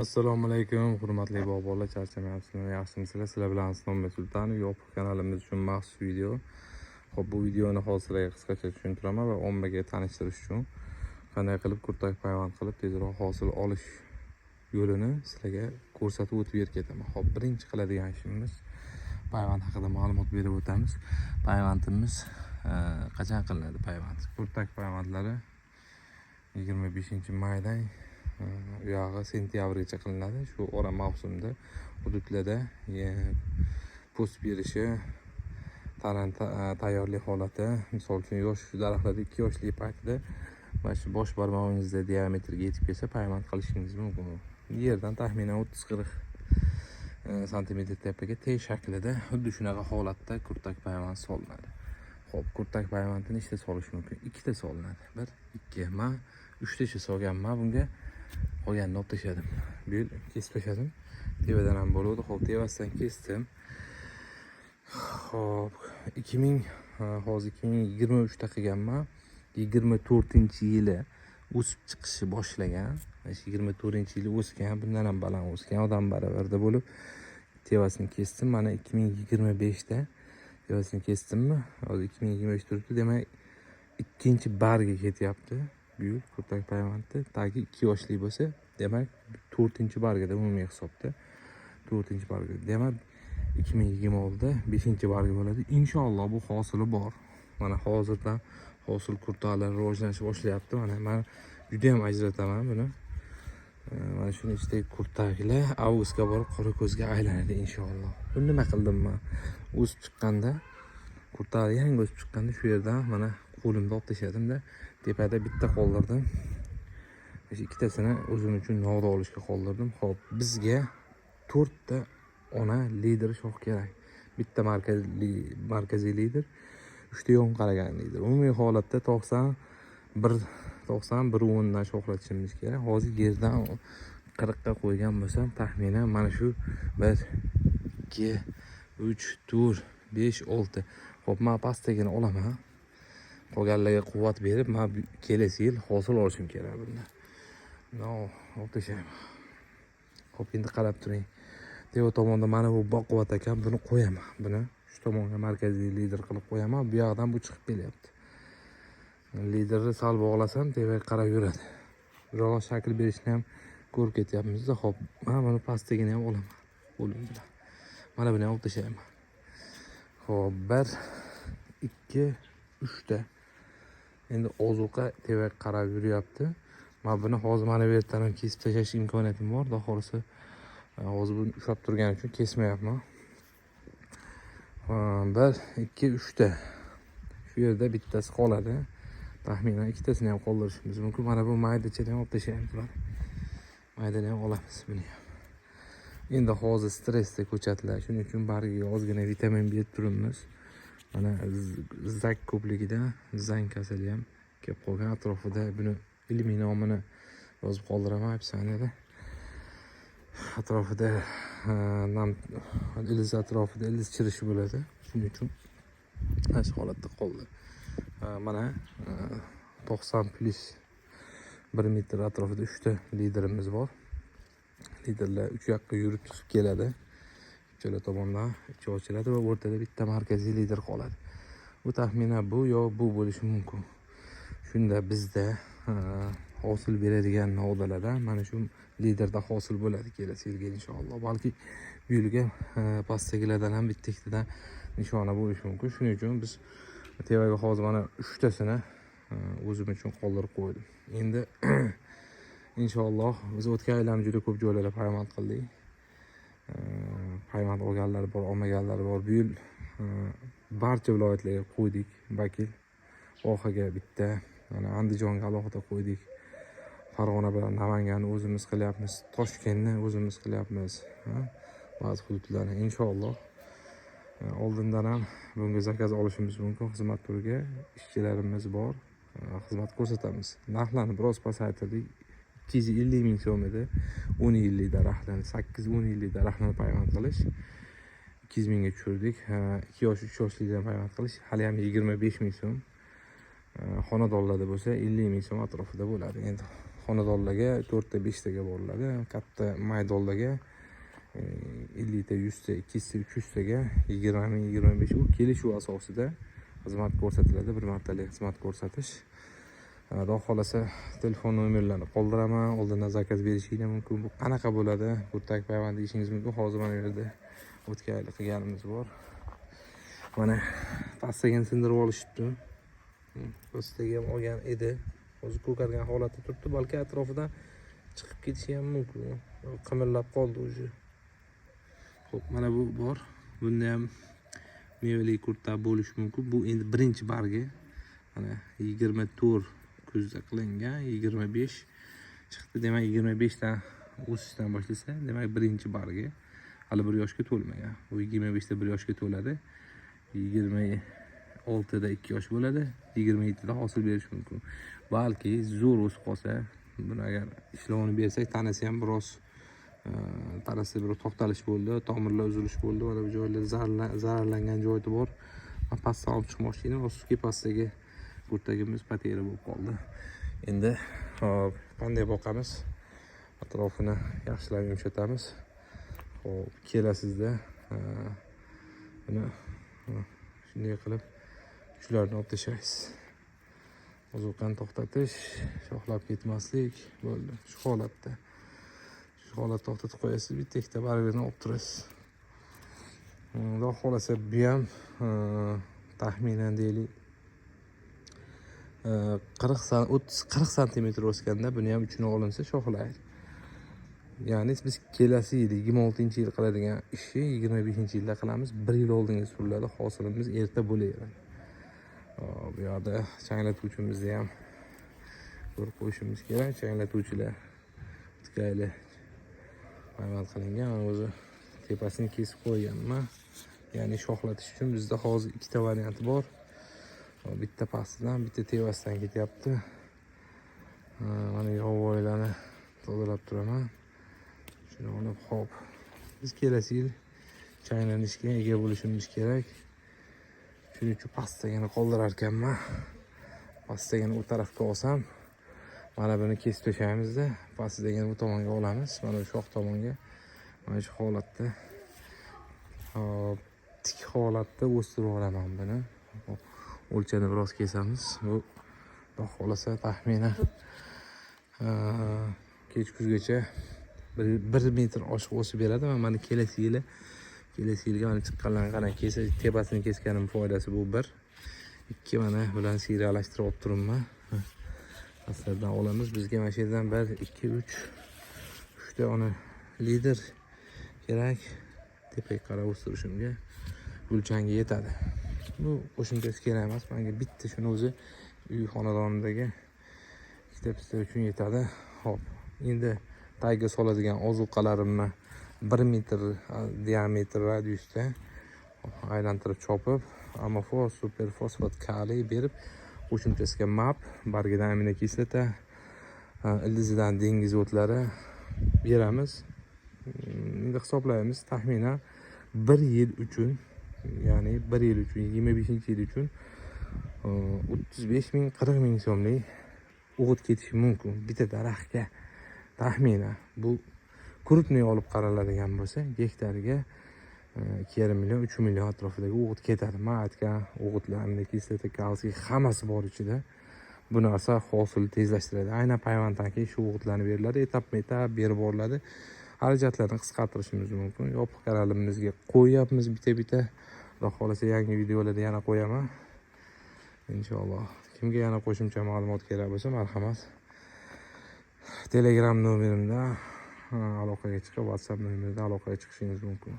Assalomu alaykum, hurmatli bog'bonlar, charchamayapsizlar, yaxshimisizlar? Sizlar bilan Aslombek Sultanov, yopiq kanalimiz uchun maxsus video. Xo'p, bu videoni hozir sizlarga qisqacha tushuntiraman va ommaga tanishtirish uchun qanday qilib kurtak payvand qilib tezroq hosil olish yo'lini sizlarga ko'rsatib o'tib berib ketaman. Xo'p, birinchi qiladigan ishimiz payvand haqida ma'lumot berib o'tamiz. Payvandimiz qachon qilinadi payvand? Kurtak payvandlari 25 maydan u yog'i sentyabrgacha qilinadi. Shu ora mavsumda hududlarda po'st berishi, tana tayyorlik holati, misol uchun, yosh daraxtlarda 2 yoshli paytida mana shu bosh barmog'ingizda diametrga yetib kelsa, payvand qilishingiz mumkin. Yerdan taxminan 30-40 santimetr tepaga T shaklida, xuddi shunaqa holatda kurtak payvand solinadi. Xo'p, kurtak payvandini nechta solish mumkin? Ikkita solinadi. Bir, ikki. Man uchtacha solganman bunga, qolganini olib tashladim. Bu yil kesib tashladim. Tevadan ham bo'luvdi. Xo'p, tevasidan kesdim. Xo'p, 2000 hozir 2023da qilganman. 24-yili o'sib chiqishi boshlagan. Mana shu 24-yili o'sgan, bundan ham baland o'sgan, odam baravarda bo'lib tevasini kesdim. Mana 2025da tevasini kesdimmi? Hozir 2025 turibdi. Demak, ikkinchi bargi ketyapti. Bu yil kurtak payvandni tagi 2 yoshli bo'lsa, demak, to'rtinchi bargida umumiy hisobda. To'rtinchi bargi. Demak, 2026da beshinchi bargi bo'ladi. Inshaalloh, bu hosili bor. Mana hozirdan hosil kurtaklar rivojlanishni boshlayapti. Mana men juda ham ajrataman buni. Mana shuni ichidagi kurtaklar avgustga borib qora ko'zga aylanadi inshaalloh. Buni nima qildim man? O'sib chiqqanda, kurtak yangi o'sib chiqqanda shu yerdan mana qo'limda olib tashladimda, tepada bitta qoldirdim. O'sha ikkitasini o'zim uchun novda olishga qoldirdim. Xo'p, bizga to'rtta ona lider shox kerak. Bitta markaziy lider, uchta yon qaragan lider. Umumiy holatda 91, 91 o'ndan shoxlatishimiz kerak. Hozir yerdan 40ga qo'ygan bo'lsam, taxminan mana shu bir, ikki, uch, to'rt, besh, olti. Xo'p, man pastdagini olaman. Qolganlarga quvvat berib, man kelasi yil hosil olishim kerak bundan. No, olib tashlayman. Xo'p, endi qarab turing. Tepa tomonda mana bu baquvvat ekan, buni qo'yaman. Buni shu tomonga markaziy lider qilib qo'yaman. Bu yoqdan bu chiqib kelyapti. Liderni sal bog'lasam, tepaga qarab yuradi. Biroq shakl berishni ham ko'rib ketyapmiz-da. Xo'p, mana buni pastdagini ham olaman qo'lim bilan. Mana buni ham olib tashlayman. Xo'p, bir, ikki, uchta. Endi ozuqa tepaga qarab yuryapti. Man buni hozir mana bu yerdan ham kesib tashlash imkoniyatim bor. Xudo xohlasa, hozir buni ushlab turgani uchun kesmayapman. Bir, ikki, uchta. Shu yerda bittasi qoladi. Taxminan ikkitasini ham qoldirishimiz mumkin. Mana bu maydachani ham olib tashlaymiz mana. Maydani ham olamiz buni ham. Endi hozir stressda ko'chatlar. Shuning uchun bargiga ozgina vitamin berib turibmiz. Mana zak ko'pligidan zang kasali ham kelib qolgan. Atrofida buni ilmiy nomini yozib qoldiraman описание da. Atrofida nam ildiz, atrofida ildiz chirishi bo'ladi. Shuning uchun mana shu holatda qoldi. Mana 90 plyus 1 metr atrofida uchta liderimiz bor. Liderlar uch yoqqa yurib chiqib keladi. Uchala tomondan ichi ochiladi va o'rtada bitta markaziy lider qoladi. Bu taxminan bu yo bu bo'lishi mumkin. Shunda bizda hosil beradigan novdalardan mana shu liderda hosil bo'ladi kelasi yilga inshaalloh. Balki bu yilga pastdagilardan ham bitta ikkitadan nishona bo'lishi mumkin. Shuning uchun biz tevaga hozir mana uchtasini o'zim uchun qoldirib qo'ydim. Endi inshaalloh biz o'tgan yil juda ko'p joylarda payvand qildik. Payvand olganlar bor, olmaganlar bor. Bu yil barcha viloyatlarga qo'ydik vakil. Vohaga bitta, mana Andijonga alohida qo'ydik. Farg'ona bilan Namanganni o'zimiz qilyapmiz, Toshkentni o'zimiz qilyapmiz. Ha? Ba'zi hududlarni inshaalloh oldindan ham bunga заказ olishimiz mumkin xizmat turiga. Ishchilarimiz bor, xizmat ko'rsatamiz. Narxlarni biroz pasaytirdik. 250 ming so'm edi. 10 yillik daraxtlarni, 8-10 yillik daraxtlarni payvand qilish 200 mingga tushirdik. 2 yosh, 3 yoshlikdan payvand qilish hali ham 25 ming so'm. Xonadonlarda bo'lsa 50 ming so'm atrofida bo'ladi. Endi xonadonlarda Xonadonlarga 4 ta, 5 taga boriladi. Katta maydonlarga 50 ta, 100 ta, 200 ta, 300 taga 20 000, 25, u kelishuv asosida xizmat ko'rsatiladi, bir martalik xizmat ko'rsatish. Xudo xohlasa, telefon nomerlarini qoldiraman, oldindan заказ berishinglar mumkin. Bu qanaqa bo'ladi, kurtak payvand deyishingiz mumkin. Hozir mana bu yerda o'tgan yili qilganimiz bor. Mana pastagini sindirib olishibdi, pastagi ham olgan edi, hozir ko'kargan holatda turibdi. Balki atrofidan chiqib ketishi ham mumkin, qimirlab qoldi уже. Ho'p, mana bu bor, bunda ham mevali kurtak bo'lishi mumkin. Bu endi birinchi bargi, mana 24 kuzda qilingan, 25 chiqdi. Demak, 25 dan o'sishdan boshlasa, demak, birinchi bargi, hali 1 yoshga to'lmagan. Bu 25 da 1 yoshga to'ladi, 26 da 2 yosh bo'ladi, 27 da hosil berishi mumkin. Balki zo'r o'sib qolsa, buni agar ishlovini bersak, tanasi ham biroz, tanasida biroz to'xtalish bo'ldi, tomirlar uzilish bo'ldi. Mana bu joylar zararlangan joyi bor. Man pastdan olib chiqmoqchi edim, afsuski, pastdagi kurtagimiz потеря bo'lib qoldi. Endi hop, qanday boqamiz? Atrofini yaxshilab yumshatamiz. Ho'p, kelasizda buni shunday qilib shularni olib tashlaysiz. Ozuqani to'xtatish, shoxlab ketmaslik bo'ldi. Shu holatda to'xtatib qo'yasiz, bitta ikkita bargini olib turasiz. Xudo xohlasa, bu ham taxminan deylik 40, 30, 40 santimetr o'sganda buni ham uchini olinsa, shoxlaydi. Ya'ni biz kelasi yil, 26-yil qiladigan ishni 25-yilda qilamiz, bir yil oldinga suriladi, hosilimiz erta bo'laveradi. Hop, bu yoqda changlatuvchimizni ham ko'rib qo'yishimiz kerak. Changlatuvchilar o'tgan payvand qilingan. Mana o'zi tepasini kesib qo'yganman, ya'ni shoxlatish uchun. Bizda hozir ikkita varianti bor. Hop, bitta pastidan, bitta tepasidan ketyapti. Ha, mana yovvoyilarni tozalab turaman. Shuni olib, hop, biz kelasi yil changlanishga ega bo'lishimiz kerak. Shuning uchun pastdagini qoldirar ekanman. Pastdagini u tarafga olsam, mana buni kesib tashlaymizda, pastidagini bu tomonga olamiz, mana bu shox tomonga. Mana shu holatda, hop, tik holatda o'stirib olaman buni. Hop, o'lchani biroz kesamiz. Bu xudo xohlasa, taxminan kech kuzgacha 1 metr oshiq o'sib beradi. Va mana kelasi yilga mana chiqqanlarni qarang, kesa, tepasini keskanim foydasi bu bir, ikki. Mana bilan siyralashtirib olib turibman. Pastlardan olamiz. Bizga mana shu yerdan bir, ikki, uch, uchta ona lider kerak. Tepaga qarab o'stirishimga, gulchanga yetadi. Bu qo'shimchasi kerak emas manga, bitta shuni o'zi uy xonadonidagi ikkita pista uchun yetadi. Ho'p, endi tagga soladigan ozuqalarimni 1 metr diametr radiusda aylantirib chopib, amofos, superfosfat, kaliy berib, qo'shimchasiga MAP, bargidan aminokislota, ildizidan dengiz o'tlari beramiz. Endi hisoblaymiz, taxminan bir yil uchun, ya'ni bir yil uchun, 25-yil uchun 35 ming, 40 ming so'mlik o'g'it ketishi mumkin bitta daraxtga taxminan. Bu крупный olib qaraladigan bo'lsa, gektariga 2,5 million, 3 million atrofidagi o'g'it ketadi. Man aytgan o'g'itlar, aminokislota, kalsiy, hammasi bor ichida. Bu narsa hosilni tezlashtiradi. Aynan payvanddan keyin shu o'g'itlarni beriladi, etapma etap berib boriladi, xarajatlarni qisqartirishimiz mumkin. Yopiq kanalimizga qo'yyapmiz bitta bitta xudo xohlasa, yangi videolarda yana qo'yaman, inshaalloh. Kimga yana qo'shimcha ma'lumot kerak bo'lsa, marhamat, Telegram nomerimda aloqaga chiqib, WhatsApp nomerida aloqaga chiqishingiz mumkin.